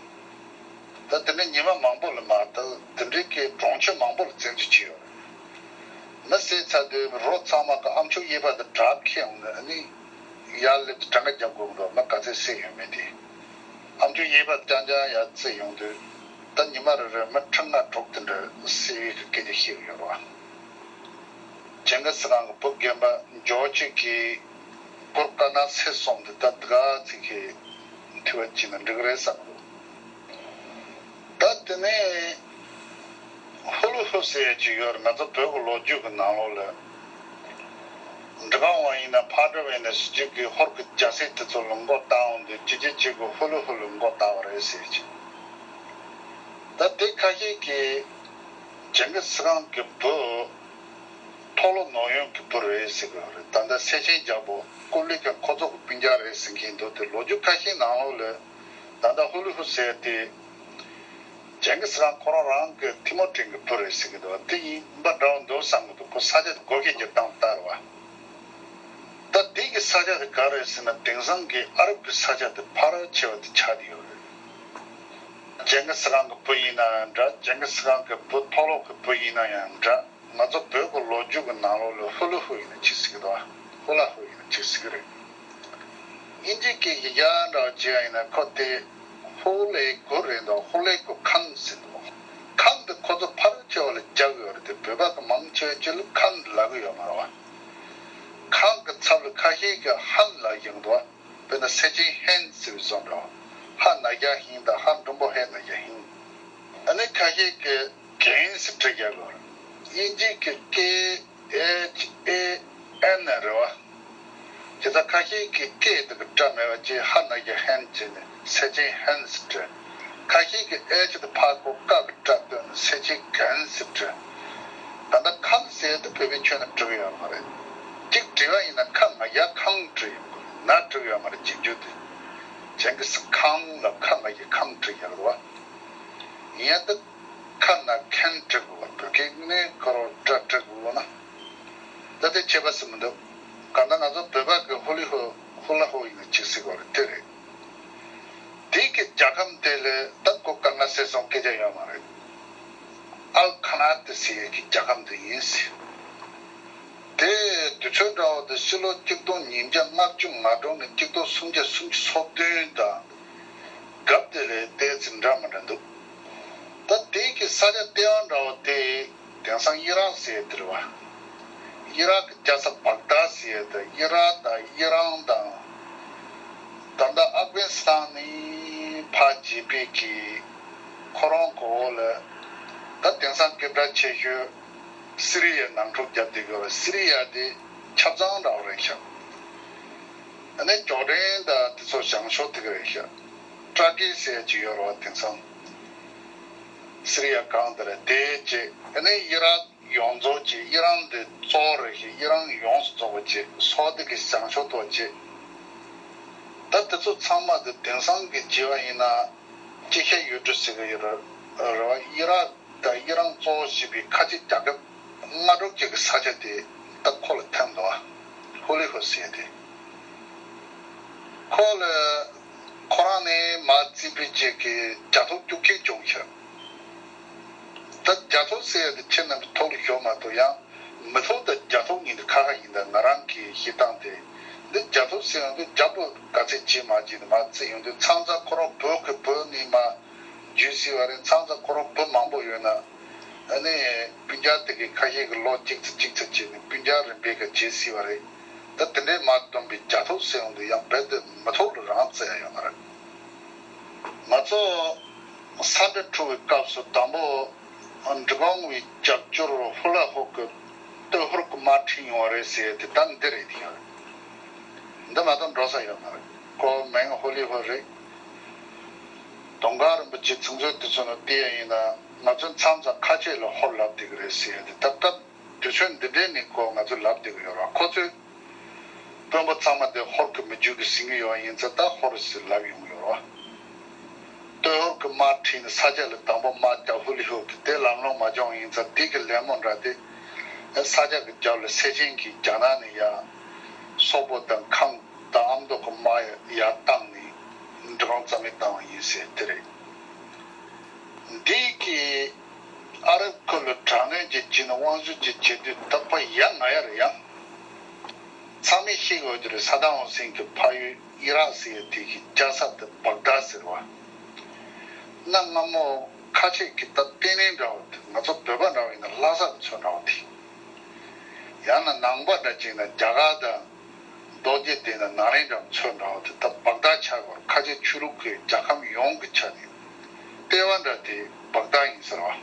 ད་དེ་འདྲ་ཉི་མ་མང་པོ་ལ་མ་ད་དེ་འདྲའི་གི་གྲོང་ཁྱེར་མང་པོ་ལ་བཙན་འཛུལ་བྱས་ཡོད་རེད། མི་བསད་ཚར་དུས་རོ་ཚང་མ་གི་ཨ་མཆོག་གཡས་པ་དང་བྲག་ཁེ་ཡོང་ནས་ཨ་ནི། ཡར་སླེབས་ཏེ་གྲངས་ཀ་རྒྱབ་དགོས་མི་འདུག་མི་ག་ཚད་བསད་ཡོད་མེད་དེ། ཨ་མཆོག་གཡས་པ་རྐྱང་རྐྱང་ཡར་བསད་ཡོང་དུས། ད་ཉི་མ་རེ་རེར་མི་ཁྲི་ལྔ་དྲུག་དེ་འདྲ་བསད་ཡོད་ཀྱི་སྐད་ཆ་བཤད་ཀྱི་ཡོད་རེད་བ། ཇིང་གི་སི་ཁཱན་གི་བུ་རྒན་པ་འཇོ་ཅིག་གིས་གོ་དཀར་ནག་སེར་གསུམ་དེ་ད་དེ་ག་ཚིག་གི་འཐུས་པ་བྱས་ན་འགྲིག་གི་རེད་བསམ་གི་འདུག་ད་དེ་ནས་ཧུ་ལུ་ཧུ་ཟེར་ཡ་ཅིག་ཡོད་རེད། ང་ཚོ་བོད་ཀྱི་ལོ་རྒྱུས་ཀྱི་ནང་ལོགས་ལ། འབྲི་གང་བ་ཡིན་ན་ཕར་འགྲོ་བས་ན་ཞི་རྒྱས་ཀྱི་ཧོར་གྱི་རྒྱལ་སྲིད་དེ་ཚོ་ལ་མགོ་བཏགས་འོང་དུས་ཅི་ཅི་ཅི་གི་ཧུ་ལུ་ཧུ་ལུ་མགོ་བཏགས་པ་རེད་ཟེར་གྱི། ད་དེ་ཁ་ཤས་ཀྱིས་ཇིང་གི་སི་ཁང་གི་བུ་མཐོ་ལོ་ནོ་ཡོན་གྱི་བུ་རེད་ཟེར་གི་རེད། ད་ལྟ་སེ་ཆེན་རྒྱལ་པོ་ཀུ་ལི་ཀ་ཁོ་ཚོ་གི་སྤུན་ཀྱག་རེད་ཟེར་མཁན་འདུག་དེ་ལོ་རྒྱུས་ཁ་ཤས་ནང་ལོགས་ལ་ད་ལྟ་ཧུ་ལུ་ཧུ་ཟེར་དེ། ཇིང་གི་སི་ཁང་ཁོ་རང་རང་གི་ཐི་མོ་ཀྲིན་གྱི་བུ་རེད་ཟེར་གྱི་འདུག་དེ་ཡིན་པ་འདྲ་བོ་འདུག་བསམ་གྱི་འདུག་ཁོ་ས་ཆ་དེ་སྒོ་ཁྱི་གྱི་སྟངས་ལྟར་བ། ད་དེ་གི་ས་ཆ་དེ་ག་རེད་ཟེར་ན་དེང་སང་གི་ཨ་རབ་ཀྱི་ས་ཆ་དེ་ཕལ་ཆེ་བ་དེ་ཆགས་བསྡད་ཡོད་རེད། ཇིང་གི་སི་ཁང་གི་བུ་ཡིན་ན་ཡང་འདྲ། ཇིང་གི་སི་ཁང་གི་བུ་མཐོ་སློབ་ཀྱི་བུ་ཡིན་ན་ཡང་འདྲ། ང་ཚོ་བོད་ཀྱི་ལོ་རྒྱུས་ཀྱི་ནང་ལོགས་ལ་ཧུ་ལུ་ཧུ་ཡིན་ན་ཅིག་ཟེར་གྱི་འདུག་ཧུ་ལ་ཧུ་ཡིན་ན་ཅིག་ཟེར་གྱི་རེད། དབྱིན་ཇིའི་སྐད་ཀྱི་ཡ་འདྲ་བ་བྱས་ཡིན་ན་ཁོ་དེ་ཧུ་ལེ་གུ་རེད་འདུག་ཧུ་ལེ་གུ་ཁང་ཟེར་འདུག་ཁང་དེ་ཁོ་ཚོ་ཕལ་ཆེ་བ་ལ་རྒྱག་གི་ཡོད་རེད་དེ། བོད་པ་གི་མང་ཆེ་བ་ཅིག་ལ་ཁང་དེ་ལབ་གི་ཡོད་མ་རེད་བ། ཁང་གི་ཚབ་ལ་ཁ་ཤས་ཀྱིས་ཧན་ལབ་ཀྱི་འདུག་དཔེར་ན་སེ་ཆེན་ཧན་ཟེར་བའི་བཟོ་འདྲ་བ། ཧ་ན་རྒྱ་ཧིན་དང་ཧ་འགྲེང་བུ་ཧེ་ན་རྒྱ་ཧིན། ཨ་ནི་ཁ་ཤས་ཀྱིས་གན་ཟེར་བྲི་རྒྱག་གི་ཡོད་རེད། དབྱིན་ཇིའི་སྐད་ཀེ་ཨེཆ་ཨེ་ཨེན་རེད་བ། དེ་ལྟར་ཁ་ཤས་ཀྱིས་སྐད་དེ་གི་སྒྲ་མེད་པ་ཅིག་ཧ་ན་གི་ཧན་བྱས་ནས་སེ་ཆེན་ཧན་ཟེར་བྲི། ཁ་ཤས་ཀྱིས་ཨེཆ་དེ་ཕར་ཁོ་ཀ་གི་སྒྲ་བཏོན་ནས་སེ་ཆེན་གན་ཟེར་བྲི། ད་ལྟ་ཁམས་ཟེར་དེ་བོད་པའི་ཁྱོན་ནས་འབྲི་གི་ཡོད་མ་རེད། གཅིག་བྲིས་པ་ཡིན་ན་ཁ་ང་རྒྱ་ཁང་བྲིས་ཡོང་གི་རེད། ན་འབྲི་གི་ཡོད་མ་རེད། རྗེས་འཇུག་དེ་ཇིང་གི་སི་ཁང་ལ་ཁ་ང་རྒྱ་ཁང་བྲིས་ཡོད་རེད་བ། ཡིན་ཡང་དེ་ཁ་ན་ཁན་འབྲི་དགོས་པ། བོད་སྐད་ནས་ཁོ་རང་སྒྲ་འབྲི་དགོས་ན། ད་དེ་ཁྱད་པར་ཟེར་མི་འདུག་གང་ལྟར་ང་ཚོ་བོད་པ་གི་ཧུ་ལི་ཧུ་ཧུ་ལ་ཧུ་ཡིན་ན་ཅིག་ཟེར་དགོས་རེད། དེ་རེད། དེ་གི་རྒྱལ་ཁམས་དེ་ལས་ད་ཁོ་ག་ང་ཟེར་སོང་སྐད་ཆ་ཡོད་མ་རེད། ཨལ་ཁ་ན་ཏི་ཟེར་ཡས་ཀྱི་རྒྱལ་ཁམས་དེ་ཡིན་ཟེར། དེ་དུས་ཚོད་འདྲ་བོ་དེ་ཕྱི་ལོ་གཅིག་སྟོང་ཉིས་བརྒྱ་ལྔ་བཅུ་ང་དྲུག་ནས་གཅིག་སྟོང་སུམ་བརྒྱ་སུམ་ཅུ་སོ་བདུན་དང་། སྐབས་དེ་ལས་ཏོག་ཙམ་འདྲ་མི་འདྲ་འདུག་ད་དེ་གི་ས་ཆ་ལྟེ་བ་འདྲ་བོ་དེ་དེང་སང་ཨི་རག་ཟེར་ཡས་དེ་རེད་བ། ཨི་རག་གི་རྒྱལ་ས་བག་དྷ་ཟེར་ཡས་དེ། ཨི་རག་དང་ཨི་རན་དང་། ད་ལྟ་ཨབ་གྷ་ནི་སི་ཐན་ནས་ཕར་བྱས་པའི་གི་ཁོ་རང་གི་འོག་ལ་ད་དེང་སང་སྐད་གྲགས་ཆེ་ཤོས་སི་རི་ཡའི་ནང་འཁྲུག་བརྒྱབ་བསྡད་ཡོད་རེད། སི་རི་ཡ་དེ་ཆབ་གཙང་འདྲ་བོ་རེད་ཤག་ཨ་ནི་ཅོར་ཌན་དང་དེ་ཚོ་བྱང་ཕྱོགས་དེ་ག་རེད་ཤག་ཏྲ་ཀི་ཟེར་ཡ་ཅིག་ཡོད་རེད་བ། དེང་སང་སི་རི་ཡ་གང་དེ་རེད། དེ་བྱས་ཨ་ནི་ཨི་རག་ཡོངས་རྫོགས་ཀྱི་ཨི་རན་དེ་གཙོ་བོ་རེད་ཤག་ཨི་རན་ཡོངས་སུ་རྫོགས་པ་བྱས་སོག་དེ་གི་བྱང་ཕྱོགས་དེ་བྱས། ད་དེ་ཚོ་ཚང་མ་དེ་དེང་སང་གི་བྱས་པ་ཡིན་ན་ཅི་ཤ་ཡུལ་གྲུ་ཟེར་གི་ཡོད་རེད་བ། ཨི་རག་ད་ཨི་རན་གཙོ་བོ་བྱས་པའི་ཁ་ཆེ་རྒྱལ་ཁབ་ལྔ་དྲུག་ཅིག་གི་ས་ཆ་དེ་ད་ཁོ་ལ་ཐིམ་འདུག་ཧུ་ལི་ཧུ་ཟེར་དེ། ཁོ་ལ་ཁོ་རང་ནས་མར་རྩིས་པའི་ཅིག་གི་རྒྱ་ཐོ་སྐྱུག་ཁྱེར་བྱུང་ཤག་ད་རྒྱ་ཐོ་ཟེར་ཡ་དེ་ཁྱེད་རྣམ་པའི་ཐོག་ལ་ཤོར་མ་གཏོགས་ཡང་མི་ཐོག་ད་རྒྱ་ཐོ་གཉིས་དེ་ཁ་ཁ་ཡིན། ད་ང་རང་གི་བཤད་སྟངས་དེ་འདི་རྒྱ་ཐོ་ཟེར་ཡོང་དུས་རྒྱ་པོ་ག་ཚད་བྱེད་མ་བྱེད་དེ་མར་རྩིས་ཡོང་དུས་མཚམས་མཚམས་ཁོ་རང་བོད་ཀྱི་བུ་ནས་མར་བརྒྱུད་སྲིད་པ་རེད། མཚམས་མཚམས་ཁོ་རང་བུ་མང་པོ་ཡོད་ན། ཨ་ནི་སྤུན་ཀྱག་དེ་གི་ཁ་ཤས་ཀྱི་ལོ་གཅིག་ཙམ་གཅིག་ཙམ་བྱས་ནས་སྤུན་ཀྱག་རིམ་པས་ཀ་བྱེད་སྲིད་པ་རེད། ད་དེ་འདྲའི་མར་བཏོན་པའི་རྒྱ་ཐོ་ཟེར་ཡོང་དུས་ཡང་རྦད་དེ་མི་ཐོག་ལ་རང་བརྩི་ཡ་ཡོད་མ་རེད། ང་ཚོ་ས་འདྲ་འཁྲུག་པའི་སྐབས་སུ་དང་པོ་འབྲི་གུང་བའི་རྒྱབ་སྐྱོར་ཧུ་ལ་ཧུ་གི་སྟོད་ཧོར་གི་དམག་ཁྲིད་ཡོང་བ་རེད་ཟེར་ཡ་དེ་ད་འདི་རེད། དེ་ཡོད་རེད། འདི་མ་གཏོགས་འགྲོ་ས་ཡོད་མ་རེད། ཁོ་མིང་ཧུ་ལི་ཧུ་རེད། དུང་དཀར་རིན་པོ་ཆེ་ཚིག་མཛོད་དེ་ཚོ་ནང་བལྟས་ཡ་ཡིན་ན་ང་ཚོ་མཚམས་མཚམས་ཁ་ཆེ་ལ་ཧོར་ལབ་བསྡད་ཀྱི་རེད་ཟེར་ཡ་དེ་ད་སྐབས་དུས་ཚོད་འདི་འདྲའི་ནས་ཁོ་ང་ཚོ་ལབ་བསྡད་ཀྱི་ཡོད་རེད། ཁོ་ཚོས་དཔོན་པོ་ཚང་མ་དེ་ཧོར་གྱི་མི་རྒྱུད་ཀྱི་ཟིན་གྱི་ཡོད་ཡིན་ཙང་ད་ཧོར་ཟེར་ལབ་ཡོང་གི་ཡོད་རེད། སྟོད་ཧོར་གྱི་དམག་ཁྲིད་ནས་ས་ཆ་ལ་དང་པོ་དམག་རྒྱག་ཧུ་ལི་ཧུ་གི་དེ་ལམ་ལྷོང་མ་བྱུང་ཡིན་ཙང་དེ་གི་ལད་མོ་འདྲ་དེ་ས་ཆ་གི་རྒྱབ་ལ་སེ་ཆེན་གྱིས་རྒྱ་ནག་ནས་ཡར་སོག་པོ་དང་ཁམས་དང་ཨ་མདོ་གི་དམག་ཡར་བཏང་ནས་འབྲི་གུང་རྩ་མེད་བཏང་བ་ཡིན་ཟེར་དེ་རེད། འདི་གི་ཨ་རབ་ཁུལ་ལ་དྲག་གནོན་གྱི་བྱས་ནས་དབང་ཤུགས་ཀྱི་བྱེད་དུས་རྟག་པར་ཡ་ང་ཡ་རེད་ཡ། ཚང་མས་ཤེས་དགོས་ཀྱི་རེད། ས་དམ་ཧུ་སེན་གྱི་ཕ་ཡུལ་ཨི་རག་ཟེར་ཡ་དེ་གི་རྒྱལ་ས་དེ་བག་དྷ་ཟེར་བ། གནའ་སྔ་མོ་ཁ་ཆེ་གི་ད་ལྟེ་གནས་འདྲ་བོ་དེ་ང་ཚོ་བོད་པ་འདྲ་བོ་ཡིན་ན་ལྷ་ས་གི་ཚོད་འདྲ་བོ་དེ། ཡང་ན་ནང་པ་འདྲ་ཅིག་ན་རྒྱ་གར་དང་། རྡོ་རྗེ་གདན་ན་ནཱ་ལེནྡྲའི་མཚོ་འདྲ་བོ་དེ་ད་བག་དྷ་ཆགས་པར་ཁ་ཆེ་ཆོས་ལུགས་ཀྱི་རྒྱལ་ཁམས་ཡོངས་ཀྱི་ཆ་ནས་ལྟེ་བ་འདྲ་དེ་བག་དྷ་ཡིན་ཟེར་བ།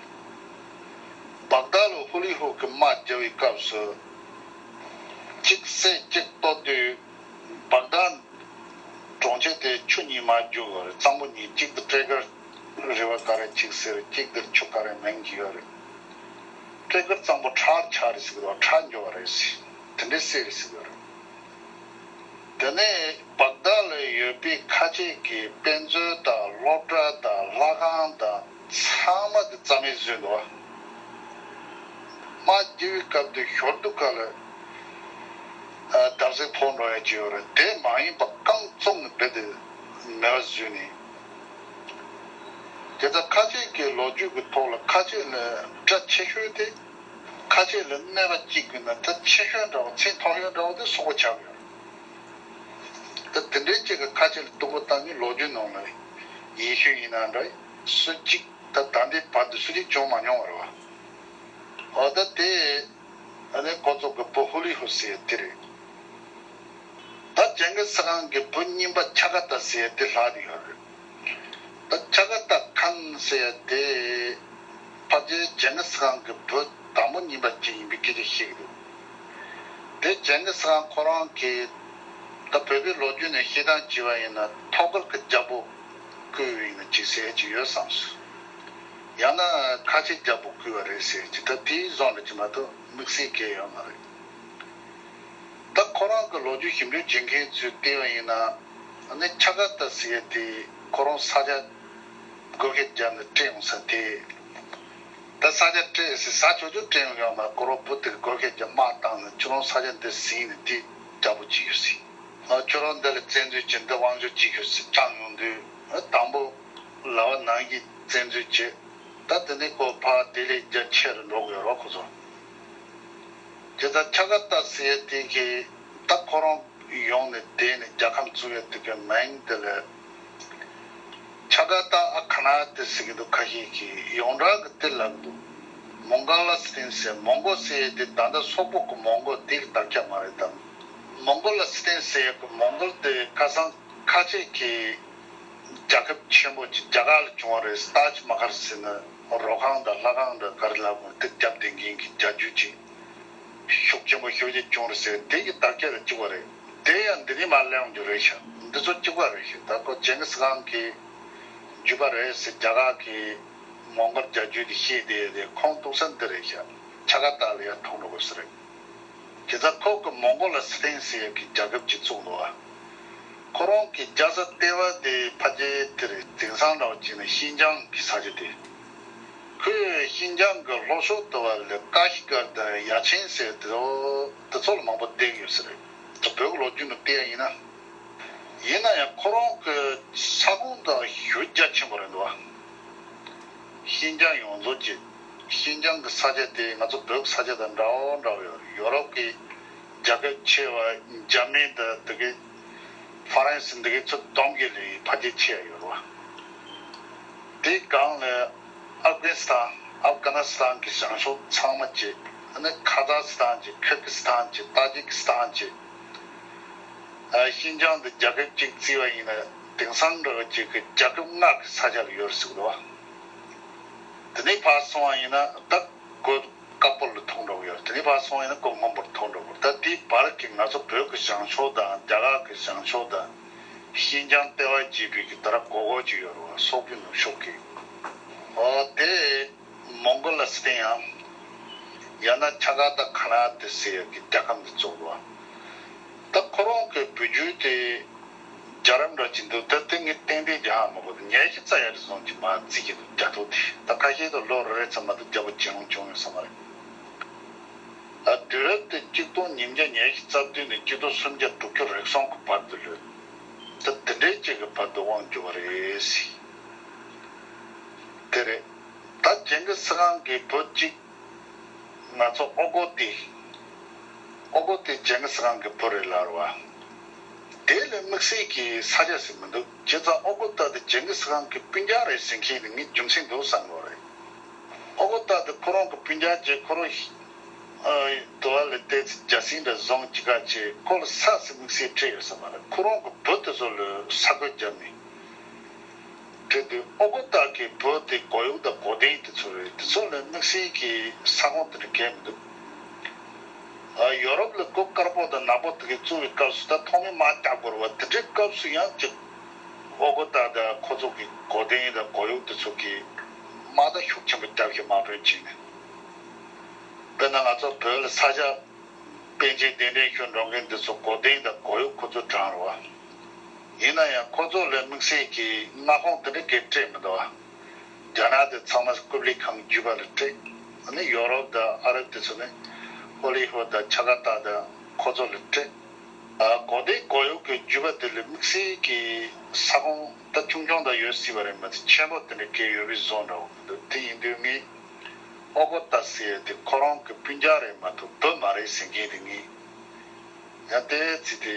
བག་དྷ་ལ་ཧུ་ལི་ཧུ་གི་དམག་རྒྱག་པའི་སྐབས་སུ་ཇི་ གཅིག་སེ་གཅིག་གཏོར་དུས་བག་དྷ་གྲོང་ཁྱེར་དེ་ཆུ་གཉིས་མར་རྒྱུག་ཡོད་རེད། གཙང་པོ་གཉིས། གཅིག་ཏུ་ཏྲེ་གར་རི་བ་ཀ་རེ་གཅིག་ཟེར། གཅིག་ཏུ་ཆུ་ཀ་རེ་མིང་གི་ཡོད་རེད། ཏྲེ་གར་གཙང་པོ་ཁྲག་ཆགས་རེད་ཟེར་གི་འདུག་ཁྲག་འཇོ་བ་རེད་ཟེར། དེ་འདྲའི་སེ་རེད་ཟེར་གི་ཡོད་རེད། དེ་ནས་བག་དྷ་ལ་ཡོད་པའི་ཁ་ཆེ་གི་དཔེ་མཛོད་དང་སློབ་གྲྭ་དང་ལྷ་ཁང་དང་ཚང་མ་དེ་རྩ་མེད་བཟོས་འདུག་དམག་རྒྱག་པའི་སྐབས་དེ་ཞོར་དུ་ཁ་ལ་བརྡབ་གསིག་ཕོག་འགྲོ་ཡ་ཅིག་ཡོད་རེད། དེ་མ་ཡིན་པ་རྐང་བཙུགས་ནས་རྦད་དེ་མེད་པ་བཟོས་ནས། དེ་ལྟར་ཁ་ཆེ་གི་ལོ་རྒྱུས་ཀྱི་ཐོག་ལ་ཁ་ཆེ་ལ་སྒྲ་ཆེ་ཤོས་དེ། ཁ་ཆེ་ལ་གནོད་པ་གཅིག་གི་ན་ད་ཆེ་ཤོས་འདྲ་བོ་མཚན་ཐོགས་ཤོས་འདྲ་བོ་དེ་སོག་པོ་ཆགས་ཡོད། ད་དེ་འདྲའི་གཅིག་གི་ཁ་ཆེ་ལ་སྡུག་པོ་བཏང་ནི་ལོ་རྒྱུས་ནང་ལ་ཡིན་ཤོས་ཡིན་ན་འདྲ། སུ་གཅིག་ད་ད་ལྟའི་བར་དུ་སུ་གཅིག་བྱུང་མ་མྱོང་བ་རེད་བ། འོ་ད་དེ་ཨ་ནི་ཁོ་ཚོ་གི་བུ་ཧུ་ལི་ཧུ་ཟེར་དེ་རེད། ད་ཇིང་གི་སི་ཁཱན་གྱི་བུ་གཉིས་པ་ཆ་ག་ཏ་ཟེར་དེ་ལྷག་དེ་ཡོད་རེད། ད་ཆ་ག་ཏ་ཁཱན་ཟེར་དེ་ཕལ་ཆེར་ཇིང་གི་སི་ཁཱན་གྱི་བུ་དང་པོ་གཉིས་པ་ཅིག་ཡིན་པའི་སྐད་ཆ་བཤད་ཀྱི་འདུག་དེ་ཇིང་གི་སི་ཁཱན་ཁོ་རང་གིས་ད་བོད་པའི་ལོ་རྒྱུས་ནས་བཤད་སྟངས་བྱས་པ་ཡིན་ན་ཐོད་རྒལ་གྱི་རྒྱལ་པོ་བསྐོས་པ་ཡིན་ན་ཅིག་ཟེར་གྱི་ཡོད་བསམས་སོང་། ཡང་ན་ཁ་ཆེ་རྒྱལ་པོ་བསྐོས་པ་རེད་ཟེར་གྱི། ད་དེའི་བཟོ་འདྲ་ཅིག་མ་གཏོགས་དམིགས་བསལ་གང་ཡང་ཡོད་མ་རེད། ད་ཁོ་རང་གི་ལོ་རྒྱུས་ཞིབ་འཇུག་བྱེད་མཁན་ཚོས་བལྟས་པ་ཡིན་ན། ཨ་ནི་ཆ་ག་ཏ་ཟེར་ཡ་དེ་ཁོ་རང་ས་ཆ་བགོ་བཤའ་བརྒྱབ་ནས་སྤྲད་ཡོང་ས་དེ། ད་ས་ཆ་སྤྲད་ཟེར་ས་ཆ་ཆོག་ཆོག་སྤྲད་ཡོང་ཡོད་མ་རེད། ཁོ་རང་བུ་དེ་གི་བགོ་བཤའ་བརྒྱབ་དམག་བཏང་ནས་ཁྱོད་རང་ས་ཆ་འདི་ཟིན་ནས་དེ་རྒྱལ་པོ་བྱེད་ཡོད་ཟེར། ཨ་ཁྱོད་རང་འདི་ལ་བཙན་འཛུལ་བྱེད། འདི་དབང་སྒྱུར་བྱེད་ཤོག་ཟེར་དྲངས་ཡོང་དུས། ཨ་དང་པོ་ལབ་པ་ནང་བཞིན་བཙན་འཛུལ་བྱེད། ད་དེ་ནས་ཁོ་ཕར་དེ་ལས་རྒྱ་ཆེ་རུ་འགྲོ་གི་ཡོད་རེད་ཁོ་ཚོ། དེ་ལྟར་ཆ་ག་ཏ་ཟེར་དེ་གི་ད་ཁོ་རང་ཡོང་ནས་བསྡད་ནས་རྒྱལ་ཁམས་བཙུགས་ཡ་དེ་གི་མིང་དེ་ལ་ཆ་ག་ཏ་ཨ་ཁ་ན་ཏི་ཟེར་གི་འདུག་ཁ་ཤས་ཀྱིས་ཡོངས་གྲགས་ཀྱི་དེ་ལབ་འདུག་མོང་གོ་ལ་སི་ཐན་ཟེར། མོང་གོ་ཟེར་དེ་ད་ལྟ་སོག་པོ་གི་མོང་གོ་དེ་གི་དར་ཁྱབ་མ་རེད་དམ། མོང་གོ་ལ་སི་ཐན་ཟེར་གི་མོང་གོལ་དེ་ཁ་སང་ཁ་ཆེ་གི་རྒྱལ་ཁབ་ཆེན་པོ་ཅིག་རྒྱ་གར་ལ་བྱུང་བ་རེད། ཏཱཇ་མ་ཧལ་ཟེར་ན་རོ་ཁང་དང་ལྷ་ཁང་དང་ག་རེ་ལབ་དགོས་དེ་རྒྱབ་བསྡད་མཁན་གྱི་རྒྱལ་རྒྱུད་ཅིག་ཤུགས་ཆེན་པོ་ཞེ་པོ་ཅིག་བྱུང་རེད་ཟེར། དེ་གི་དར་ཁྱབ་ལ་གཅིག་པ་རེད། དེ་ཡང་འདི་ནས་མར་སླེབས་ཡོང་རྒྱུ་རེད་ཤག་འདི་ཚོ་གཅིག་པ་རེད་ཤག་ད་ཁོ་ཇིང་གི་སི་ཁཱན་གྱི་རྒྱུད་པ་རེད་ཟེར་རྒྱ་གར་གྱི་མོང་གོལ་རྒྱལ་རྒྱུད་དེ་བཤད་བསྡད་དེ་ཁོང་ཐུག་ས་འདི་རེད་ཤག་ཆ་ག་ཏ་ལ་ཡར་ཐུག་འགྲོ་དགོས་ས་རེད། དེ་ཚ་ཁོ་གི་མོང་གོ་ལ་སི་ཐན་ཟེར་ཡ་གི་རྒྱལ་ཁབ་ཅིག་བཙུགས་འདུག་བ། ཁོ་རང་གི་རྒྱལ་ས་ལྟེ་བ་དེ་ཕལ་ཆེར་དེ་རེད། དེང་སང་འདྲ་བོ་བྱས་ན་ཤིན་ཅང་གི་ས་ཆ་དེ། ཁོས་ཤིན་ཅང་གི་ལྷོ་ཕྱོགས་དུ་བ་ལ་ཀ་ཤི་གར་དང་ཡ་ཆེན་ཟེར་དེ་ཚོ་དེ་ཚོ་ལ་མང་པོ་བསྡད་ཡོད་ས་རེད། ད་བོད་ཀྱི་ལོ་རྒྱུས་ནང་བལྟས་ཡ་ཡིན་ན། ཡིན་ན་ཡང་ཁོ་རང་གི་ས་ཁོངས་དང་ཞེ་པོ་རྒྱ་ཆེན་པོ་རེད་འདུག་བ། ཤིན་ཅང་ཡོངས་རྫོགས་ཀྱི། ཤིན་ཅང་གི་ས་ཆ་དེ་ང་ཚོ་བོད་ཀྱི་ས་ཆ་དང་འདྲ་བོ་འདྲ་བོ་ཡོད་རེད། ཡོ་རོབ་ཀྱི་རྒྱལ་ཁབ་ཆེ་བ་འཇར་མན་དང་དེ་གའི་ཧྥ་རན་སི་འདི་གའི་ཚོ་བསྡོམས་ཀྱི་ལས་ཕལ་ཆེར་ཆེ་བ་ཡོད་རེད་བ། དེའི་སྒང་ལ་ཨབ་གྷ་ནི་སི་ཐན། ཨབ་གྷ་ནི་སི་ཐན་གྱི་བྱང་ཕྱོགས་ཚང་མ་བྱས། ཨ་ནི་ཁ་ཛག་སི་ཐན་བྱས། ཁིར་གི་སི་ཐན་བྱས། ཏཱ་ཇིག་སི་ཐན་བྱས། ཨ་ཤིན་ཅང་འདི་རྒྱལ་ཁབ་གཅིག་བརྩིས་པ་ཡིན་ན་དེང་སང་འདྲ་བ་ཅིག་གི་རྒྱལ་ཁབ་ལྔ་གི་ས་ཆ་ལ་ཡོད་རེད་ཟེར་གི་འདུག་བ། དེ་ནས་ཕར་སོང་བ་ཡིན་ན་ད་སྒོ་དཀར་པོ་ལ་ཐུག་འགྲོ་གི་ཡོད་རེད། དེ་ནས་ཕར་སོང་བ་ཡིན་ན་སྒོ་སྔོན་པོར་ཐུག་འགྲོ་གི་རེད། ད་དེའི་བར་གྱི་ང་ཚོ་བོད་ཀྱི་བྱང་ཕྱོགས་དང་རྒྱ་གར་གྱི་བྱང་ཕྱོགས་དང་ཤིན་ཅང་ལྟེ་བ་བྱས་པའི་གི་ད་ར་སྒོར་སྒོར་ཅིག་ཡོད་རེད་བ། སོག་པོའི་ནུབ་ཕྱོགས་ཀྱི། འོ་དེ། མོང་གོ་ལ་སི་ཐན་ཡང་། ཡང་ན་ཆ་ག་ཏ་ཁ་ན་ཏི་ཟེར་ཡག་གི་རྒྱལ་ཁམས་འདི་བཙུགས་པ། ད་ཁོ་རང་གི་བུ་རྒྱུད་དེ་རྒྱལ་རབས་འདྲ་ཅིག་འདུག་ད་དེ་ངས་ཏན་ཏན་རྒྱག་ཧ་མ་གོ། ཉལ་ཞིབ་རྩ་ཡ་རེ་བཟུང་གི་མ་བརྩི་གི་འདུག་རྒྱ་ཐོ་དེ་ད་ཁ་ཤས་དུ་ལོ་རེ་རེ་ཙམ་མ་གཏོགས་རྒྱ་པོ་ཇེ་ཉུང་བྱུང་ཡོད་ས་མ་རེད། ད་དུས་རབས་དེ་གཅིག་སྟོང་ཉིས་བརྒྱ་ཉི་ཤུ་རྩ་བདུན་ནས་གཅིག་སྟོང་སུམ་བརྒྱ་དྲུག་ཅུ་རེ་གསུམ་གི་བར་དུ་ལོས། ད་དེ་འདྲའི་གཅིག་གི་བར་དུ་དབང་བསྒྱུར་བ་རེད་ཟེར། དེ་རེད། ད་ཇིང་གི་སི་ཁཱན་གྱི་བུ་གཅིག་ང་ཚོ་ཨོ་གོ་ཏི། ཨོ་གོ་ཏི་ཇིང་གི་སི་ཁཱན་གྱི་བུ་རེད་ལབ་རེད་བ། དེ་ལས་དམིགས་བསལ་གྱི་ས་ཆ་ཟེར་མི་འདུག་བྱས་ཙང་ཨོ་གོ་ཏ་དེ་ཇིང་གི་སི་ཁཱན་གྱི་སྤུན་ཀྱག་རེད་ཟེར་མཁན་དེ་ངས་རྒྱུ་མཚན་འདུག་བསམ་གྱི་ཡོད་རེད། ཨོ་གོ་ཏ་དེ་ཁོ་རང་གི་སྤུན་ཀྱག་ཅིག་ཁོ་རང་ཨ་དུ་བ་ལ་བལྟས་ཚེ་རྒྱ་སྲིད་འདྲ་བཟུང་གཅིག་ག་ཅིག་ཁོ་ལ་ས་ཟེར་དམིགས་བསལ་སྤྲད་ཡོད་ས་མ་རེད། ཁོ་རང་གི་བུ་དེ་ཚོ་ལ་ས་བགོས་བརྒྱབ་ནས། དེ་དུས་ཨོ་གོ་ཏ་གི་བུ་དེ་གོ་ཡུག་དང་གོ་ལྡན་དེ་ཚོ་རེད། དེ་ཚོ་ལ་དམིགས་བསལ་གྱི་ས་ཁོངས་དེ་འདྲ་གང་མི་འདུག་ཡོ་རོབ་ལ་གོ་དཀར་པོ་དང་ནག་པོ་དེ་གའི་བཙུགས་པའི་སྐབས་སུ་ད་ཐོག་མའི་དམག་རྒྱག་དགོས་རེད་བ། དེ་འདྲའི་སྐབས་སུ་ཡང་ཅིག་ཨོ་གོ་ཏ་དང་ཁོ་ཚོ་གི་གོ་དན་དང་གོ་ཡུག་དེ་ཚོ་གིས་དམག་ད་ཤུགས་ཆེན་པོ་རྒྱབ་ཤིག་དམག་དཔོན་བྱས་ནས། དཔེར་ན་ང་ཚོ་བོད་ལ་ས་ཆ་པཎ་ཆེན་གདན་འདྲེན་ཞུ་འགྲོ་མཁན་འདི་ཚོ་གོ་དན་དང་གོ་ཡུག་ཁོ་ཚོ་དྲངས་རེད་བ། ཡིན་ན་ཡང་ཁོ་ཚོ་ལ་དམིགས་བསལ་གྱི་མངའ་ཁོངས་དེ་འདྲ་གས་སྤྲད་མི་འདུག་བ། རྒྱ་ནག་དེ་ཚང་མ་ཀུབ་ལི་ཁང་བརྒྱུད་པ་ལ་སྤྲད། ཨ་ནི་ཡོ་རོབ་དང་ཨ་རབ་དེ་ཚོ་ནི་ཧོ་ལི་ཧུད་དང་ཇ་ཀར་ཏ་དང་ཁོ་ཚོ་ལ་སྤྲད། ཨ་གོ་དན་གོ་ཡུག་གི་བརྒྱུད་པ་དེ་ལ་དམིགས་བསལ་གྱི་ས་ཁོངས་ད་ཆུང་ཆུང་དང་ཡོད་སྲིད་པ་རེད་མ་གཏོགས་ཆེན་པོ་དེ་འདྲ་གས་ཡོད་པའི་བཟོ་འདྲ་བོ་མི་འདུག་དེ་ཡིན་དུས་ངས་ཨོ་གོ་ཏ་ཟེར་ཡ་དེ་ཁོ་རང་གི་སྤུན་ཀྱག་རེད་མ་གཏོགས་བུ་མ་རེད་ཟེར་མཁན་དེ་ངས་ཡང་དེ་ཚིག་དེ་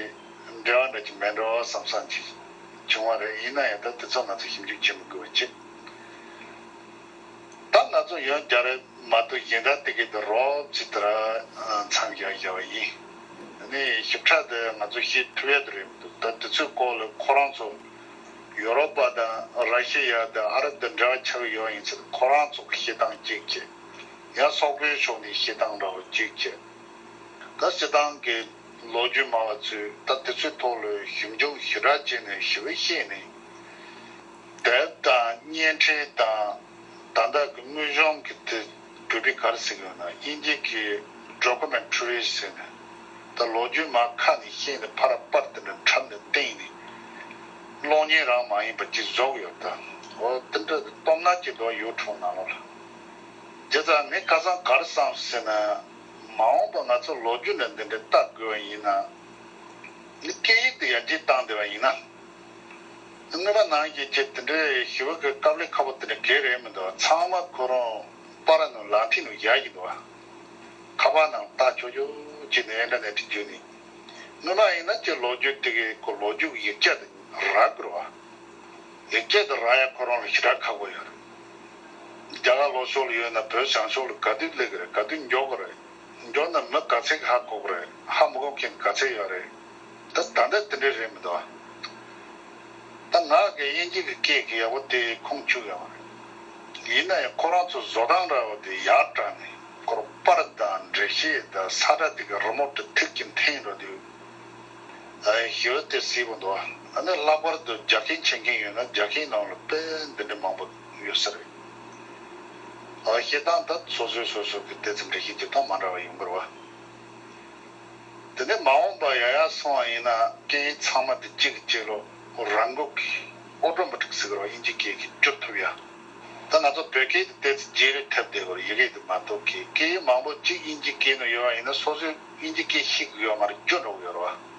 འབྲེལ་བ་འདྲ་ཅིག་མེད་འགྲོ་བསམ་བསམ་ཅིག་བྱུང་བ་རེད། ཡིན་ན་ཡང་ད་དེ་ཚོ་ང་ཚོ་ཞིབ་འཇུག་བྱེད་མི་དགོས་པ་བྱེད། ད་ང་ཚོ་ཡང་རྒྱ་རེད་མ་གཏོགས་གཞན་དག་དེ་གའི་དེ་རོབ་ཅིག་དེ་ར་མཚམས་བཞག་བཞག་པ་ཡིན། ཨ་ནི་ཞིབ་ཕྲ་དེ་ང་ཚོ་ཤེས་ཐུབ་ཡ་དེ་རེད་མི་འདུག་ད་དེ་ཚོའི་སྐོར་ལ་ཁོ་རང་ཚོ་ཡོ་རོབ་པ་དང་ར་ཤི་ཡ་དང་ཨ་རབ་དང་འབྲེལ་བ་ཆགས་ཡོད་ཡིན་ཚེ་ཁོ་རང་ཚོ་གི་བཤད་སྟངས་གཅིག་བྱས། ཡང་སོག་པོའི་ཕྱོགས་ནས་བཤད་སྟངས་འདྲ་བོ་གཅིག་བྱས། ད་སྤྱིར་བཏང་གི་ལོ་རྒྱུས་སྨྲ་བ་ཚོས་ད་དེ་ཚོའི་ཐོག་ལ་ཞིབ་འཇུག་ཞེ་དྲག་བྱས་ནས་ཞིབ་པ་བཤད་ནས། དེབ་དང་བརྙན་འཕྲིན་དང་ད་ལྟ་གི་དངོས་བྱུང་གི་དེ་བོད་པའི་ག་རེ་ཟེར་གི་ཡོད་ན་དབྱིན་ཇི་གི་ཌོ་ཀུ་མེན་ཊ་རི་ཟེར་ནས་ད་ལོ་རྒྱུས་མར་ཁ་ནས་བཤད་ནས་ཕར་པར་དེ་འདྲ་འཁྲབ་ནས་བསྟན་ནས་གློག་བརྙན་རང་མ་ཡིན་པ་ཅིག་བཟོ་གི་ཡོད་ད། འོ་དེ་འདྲ་གི་སྟོབས་ན་ཅིག་འདུག་ཡུ་ཊུབ་ནང་ལོགས་ལ། དེ་ཙང་ངས་ཁ་སང་ག་རེ་བསམ་ཟེར་ན། མ་འོངས་པ་ང་ཚོ་ལོ་རྒྱུས་ནང་འདི་འདྲ་ལྟ་དགོས་པ་ཡིན་ན། ནི་སྐད་ཡིག་དེ་ཡར་རྒྱས་བཏང་བསྡད་པ་ཡིན་ན། སྔོན་མ་ནང་བཞིན་ཅིག་དེ་འདྲའི་ཞི་བ་གི་དཀའ་ལས་ཁག་པོ་དེ་འདྲ་གས་རེད་མི་འདུག་ཚང་མ་ཁོ་རང་པར་ནང་ལག་མཐིལ་ནང་ཡར་གྱི་འདུག་ཁ་པར་ནང་ལྟ་ཆོག་ཆོག་ཅིག་ནས་ཨིན་ཊར་ནེཊ་བརྒྱུད་ནས། སྔོན་མ་ཡིན་ན་ཅིག་ལོ་རྒྱུས་དེ་གའི་ཁོ་ལོ་རྒྱུས་ཀྱི་ཡིག་ཆ་དེ་རག་གི་རེད་བ། ཡིག་སྐད་དུ་རག་ཡ་ཁོ་རང་ལ་ཞེ་དྲག་ཁག་པོ་ཡོད་རེད། རྒྱ་གར་ལྷོ་ཕྱོགས་ལ་ཡོད་ན་བོད་བྱང་ཕྱོགས་ལ་ག་དུས་སླེབས་ཀྱི་རེད། ག་དུས་འབྱོར་གྱི་རེད། འབྱོར་ན་མི་ག་ཚད་ཧ་གོ་གི་རེད། ཧ་མི་གོ་མཁན་ག་ཚད་ཡོད་རེད། ད་ད་ལྟ་དེ་འདྲ་རེད་མི་འདུག་ཨ། ད་ང་གི་དབྱིན་ཇི་གི་སྐད་ཀྱི་ཡག་པོ་དེ་ཁུངས་བཅུག་ཡོད་མ་རེད། ཡིན་ན་ཡང་ཁོ་རང་ཚོ་བཟོ་སྟངས་འདྲ་བོ་དེ་ཡར་དྲངས་ནས་ཁོ་རང་པར་དང་འགྲེལ་བཤད་དང་ས་བཀྲ་དེ་གའི་རི་མོ་དེ་ཐིག་གིས་འཐེན་འགྲོ་དུས། ཨ་ཞི་བ་དེ་སྲིད་པོ་འདུག་ཨ་ནི་ལྷག་པར་དུ་རྒྱ་སྐད་མཁྱེན་མཁན་ཡོད་ན་རྒྱ་སྐད་ནང་ལ་དཔེ་འདི་འདྲ་མང་པོ་ཡོད་ས་རེད། ཨ་བཤད་སྟངས་ད་སོ་སོའི་སོ་སོ་གི་དེ་ཙམ་འགྲེལ་བཤད་བྱེད་སྟངས་མ་འདྲ་བ་ཡོང་གི་རེད་བ། དེ་ནས་མ་འོངས་པ་ཡར་ཡར་སོང་བ་ཡིན་ན་སྐད་ཡིག་ཚང་མ་དེ་གཅིག་གིས་གཅིག་ལོ་རང་འགུལ་གྱིས་ཨོ་ཊོ་མེ་ཊིག་ཟེར་གི་རེད་བ། དབྱིན་ཇི་སྐད་ཀྱིས་བསྒྱུར་ཐུབ་ཡ། ད་ང་ཚོ་བོད་སྐད་དེ་ཏོག་ཙམ་བརྗེ་རེས་ཐེབས་བསྡད་ཡོད་རེད། ཡི་གེ་དེ་མ་གཏོགས་གི་སྐད་ཡིག་མང་པོ་གཅིག་དབྱིན་ཇི་སྐད་ནང་ཡོད་པ་ཡིན་ན་སོ་སོས་དབྱིན་ཇི་སྐད་ཤེས་ཀྱི་ཡོད་མ་རེད། བསྒྱུར་འགྲོ་གི་ཡོད་རེད་བ།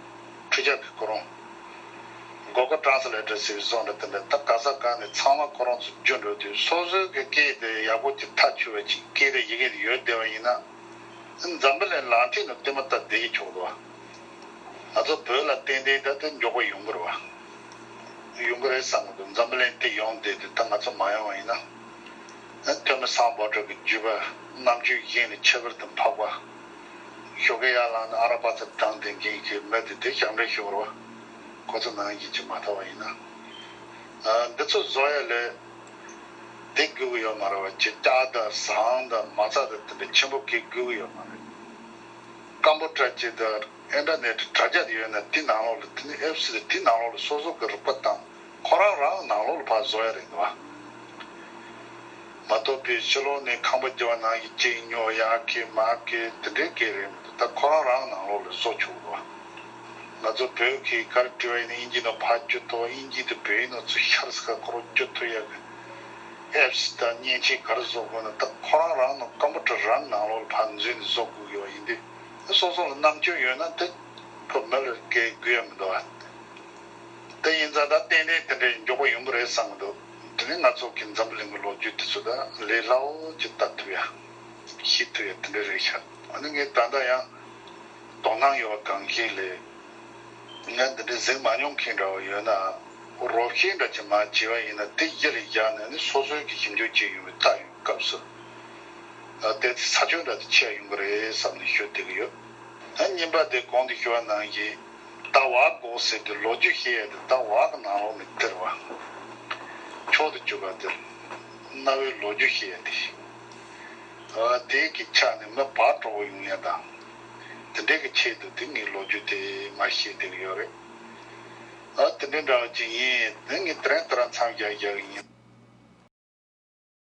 འཕྲུལ་ཆས་ཀྱི་ཁོ་རང་Google Translator་ཟེར་བའི་བཟོ་འདྲ་དེ་འདྲ་ད་ག་ས་ག་ནས་ཚང་མ་ཁོ་རང་ཚོས་བསྒྱུར་འགྲོ་དུས་སོ་སོའི་གི་སྐད་དེ་ཡག་པོ་ཅིག་ཐག་ཆོད་པ་ཅིག་སྐད་དེ་ཡི་གེ་དེ་ཡོད་བསྡད་པ་ཡིན་ན། འཛམ་བུ་གླིང་ལག་མཐིལ་ནང་ལྟད་མོ་ལྟ་བསྡད་ཀྱི་ཆོག་འདུག་བ། ང་ཚོ་བོད་ལ་ཏན་ཏན་ད་དེ་མགྱོགས་པོ་ཡོང་གི་རེད་བ། ཡོང་གི་རེད་བསམ་གི་འདུག་འཛམ་བུ་གླིང་དེ་ཡོང་བསྡད་དུས་ད་ང་ཚོ་མ་ཡོང་བ་ཡིན་ན། ཐོན་མི་སམ་བྷོ་ཊ་གི་བརྒྱུད་པ་རྣམ་དཔྱོད་གཞན་ལས་ཁྱད་པར་དུ་འཕགས་པ། ཞོགས་ཀས་ཡར་ལངས་ནས་ཨ་ར་པ་ཚ་བགྲངས་བསྡད་མཁན་གྱི་མི་དེ་དེ་ཞབས་འདྲེན་ཞུ་བ་རེད་བ། ཁོ་ཚོ་ནང་བཞིན་ཅིག་མ་ཐོབ་པ་ཡིན་ན། ཨ་འདི་ཚོ་བཟོ་ཡ་ལས། དེ་དགོས་ཀྱི་ཡོད་མ་རེད་བ། ཅིག་ལྕགས་དང་ཟངས་དང་མ་རྩ་དང་དེ་འདྲ་ཆེན་པོ་གས་དགོས་ཀྱི་ཡོད་མ་རེད། སྐམ་པོ་འདྲ་ཅིག་དང་ཨིན་ཊར་ནེཊ་དྲ་རྒྱ་དེ་ཡོད་ན་དེ་ནང་ལོགས་ལ་དེ་ནི་ཨེབ་སི་དེ་དེ་ནང་ལོགས་ལ་སོ་སོ་གི་རིག་པ་བཏང་ཁོ་རང་རང་ནང་ལོགས་ལ་ཕར་བཟོ་ཡ་རེད་འདུག་བ། མ་གཏོགས་པའི་ཕྱི་ལོགས་ནས་ཁང་པ་རྒྱབ་ནང་གི་ཅིག་ཉོ་ཡག་གི་མ་གི་དེ་འདྲའི་གས་རེད་མི་འདུག་ད་ཁོ་རང་རང་ནང་ལོགས་ལ་བཟོ་ཆོག་གི་འདུག་བ། ང་ཚོ་བོད་ཀྱི་ག་རེ་བྲིས་པ་ཡིན་ན་དབྱིན་ཇི་ནང་ཕར་བསྒྱུར་ཐུབ་པ། དབྱིན་ཇི་དང་བོད་ཡིག་ནང་ཚུར་ཤར་ས་ཁ་ཁོ་རང་བསྒྱུར་ཐུབ་ཡག་གི་ཨེབ་སི་དང་མཉེན་ཆས་ག་རེ་བཟོ་དགོས་ན་ད་ཁོ་རང་རང་ནང་ཀམ་པུ་ཊར་རང་ནང་ལོགས་ལ་ཕར་འཛུལ་ནས་བཟོ་དགོས་ཀྱི་ཡོད་ཡིན་དུས། སོ་སོ་ལ་རྣམ་དཔྱོད་ཡོད་ན་དེ་ཁོ་མི་ལ་གས་དགོས་ཡ་མི་འདུག་བ། དེ་ཡིན་ཙང་ད་ཏན་ཏན་དེ་འདྲའི་མགྱོགས་པོ་ཡོང་གི་རེད་བསམ་གི་འདུག་དེ་ནི་ང་ཚོ་གི་འཛམ་བུ་གླིང་གི་ལོ་རྒྱུས་དེ་ཚོ་ད་ལས་སླ་བོ་ཅིག་ལྟ་ཐུབ་ཡ། ཤེས་ཐུབ་ཡ་དེ་འདྲ་རེད་ཤག་ཨ་ནི་ངས་ད་ལྟ་ཡང་དོ་སྣང་ཡོད་པ་གང་ཞིག་ལས། ང་འདི་འདྲའི་གཟིགས་མ་མྱོང་མཁན་འདྲ་བོ་ཡོད་ན། རོགས་ཤེས་འདྲ་ཅིག་མར་བྱས་པ་ཡིན་ན་དེ་གཞི་ལ་བཞག་ནས་ནི་སོ་སོའི་གི་ཞིབ་འཇུག་བྱས་ཡོང་བའི་ལྟ་ཡོང་སྐབས་སུ། ཨ་དེ་ཚེ་ས་ཆོད་འདྲ་དེ་ཆེ་ཡོང་གི་རེད་བསམ་ནས་ཞུ་བསྡད་ཀྱི་ཡོད། ཨ་གཉིས་པ་དེ་གོང་དུ་ཞུ་བ་ནང་བཞིན། ད་བ་གོ་ཟེར་དུས་ལོ་རྒྱུས་བཤད་ཡ་དེ་ད་བ་གི་ནང་ལོགས་ནས་སྟེར་བ། མཆོག་ཏུ་གྱུར་པ་དེ། རྣ་བའི་ལོ་རྒྱུས་བཤད་ཡ་དེ། ཨ་དེ་གི་ཆ་ནས་མི་བག་དྲོ་བོ་ཡོང་ཡ་དང་། དེ་འདྲའི་གི་ཆེད་དུ་དེ་ངའི་ལོ་རྒྱུས་དེ་མར་བཤད་བསྡད་ཀྱི་ཡོད་རེད། ཨ་དེ་འདྲའི་འདྲ་བ་ཅིག་ཡིན། དེ་ངས་དེ་རིང་ད་རང་མཚམས་བཞག་བཞག་གི་ཡིན།